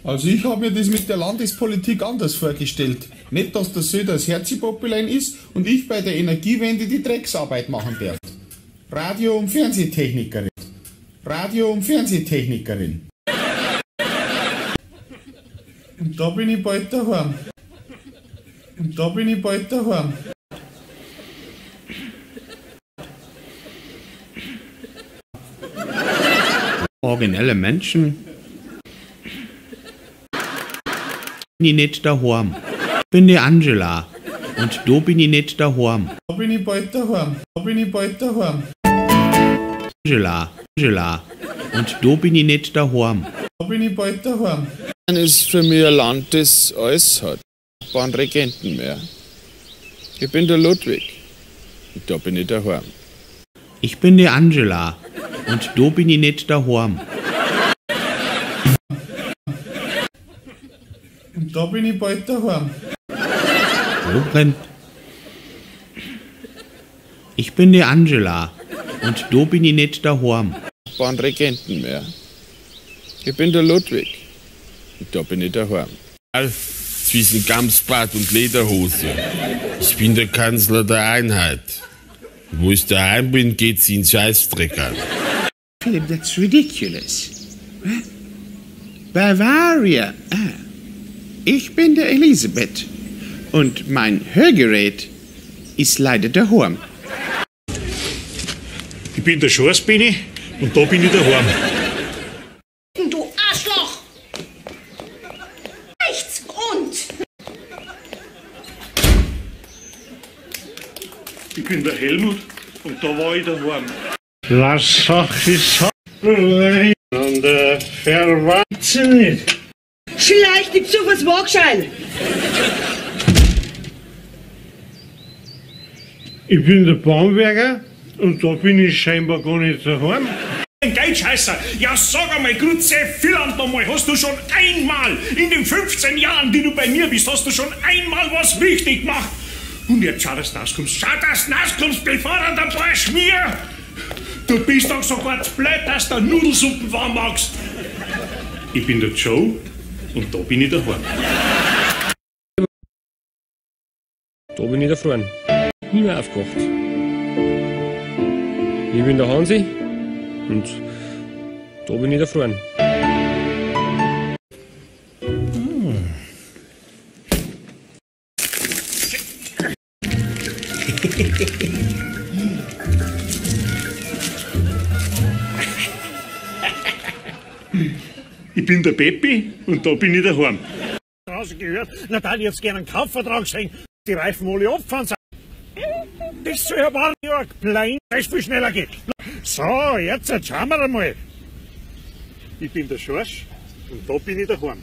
Also ich habe mir das mit der Landespolitik anders vorgestellt. Nicht, dass der Söder das Herzipoppelein ist und ich bei der Energiewende die Drecksarbeit machen darf. Radio- und Fernsehtechnikerin. Radio- und Fernsehtechnikerin. Und da bin ich bald daheim. Und da bin ich bald daheim. Originelle Menschen. Bin ich nicht daheim. Bin die Angela. Und da bin ich nicht daheim. Da bin ich bald daheim. Da bin ich bald daheim. Angela, Angela. Und da bin ich nicht daheim. Da bin ich bald daheim. Ist für mich ein Land, das alles hat. Keinen Regenten mehr. Ich bin der Ludwig. Und da bin ich daheim. Ich bin die Angela. Und da bin ich nicht daheim. Und da bin ich bald daheim. Wo brennt? Ich bin die Angela. Und da bin ich nicht daheim. Keinen Regenten mehr. Ich bin der Ludwig. Und da bin ich daheim. Zwischen Gamsbart und Lederhose. Ich bin der Kanzler der Einheit. Wo ich daheim bin, geht's in Scheißdreck an. Philip, that's ridiculous. Bavaria. Ah. Ich bin der Elisabeth. Und mein Hörgerät ist leider daheim. Ich bin der Schorsbini und da bin ich daheim. Du Arschloch! Rechts und! Ich bin der Helmut und da war ich daheim. Lass und verwandte nicht. Schleich dich zu was Waagschein! Ich bin der Baumberger und da bin ich scheinbar gar nicht daheim. Ein Geldscheißer! Ja, sag einmal, Grütze Villand nochmal, hast du schon einmal in den 15 Jahren, die du bei mir bist, hast du schon einmal was richtig gemacht? Und jetzt schau, dass du rauskommst, schau, dass du rauskommst, bevor er der paar Schmier! Du bist doch sogar zu blöd, dass du Nudelsuppen warm magst! Ich bin der Joe und da bin ich daheim. Da bin ich daheim. Nie mehr aufgewacht. Ich bin der Hansi und da bin ich daheim. Ich bin der Peppi und da bin ich daheim. Draußen gehört, Natalia hat's gerne einen Kaufvertrag gesehen. Die Reifen alle abfahren sind. Das soll ja wahr ja klein, dass viel schneller geht. So, jetzt schauen wir einmal. Ich bin der Schorsch und da bin ich daheim.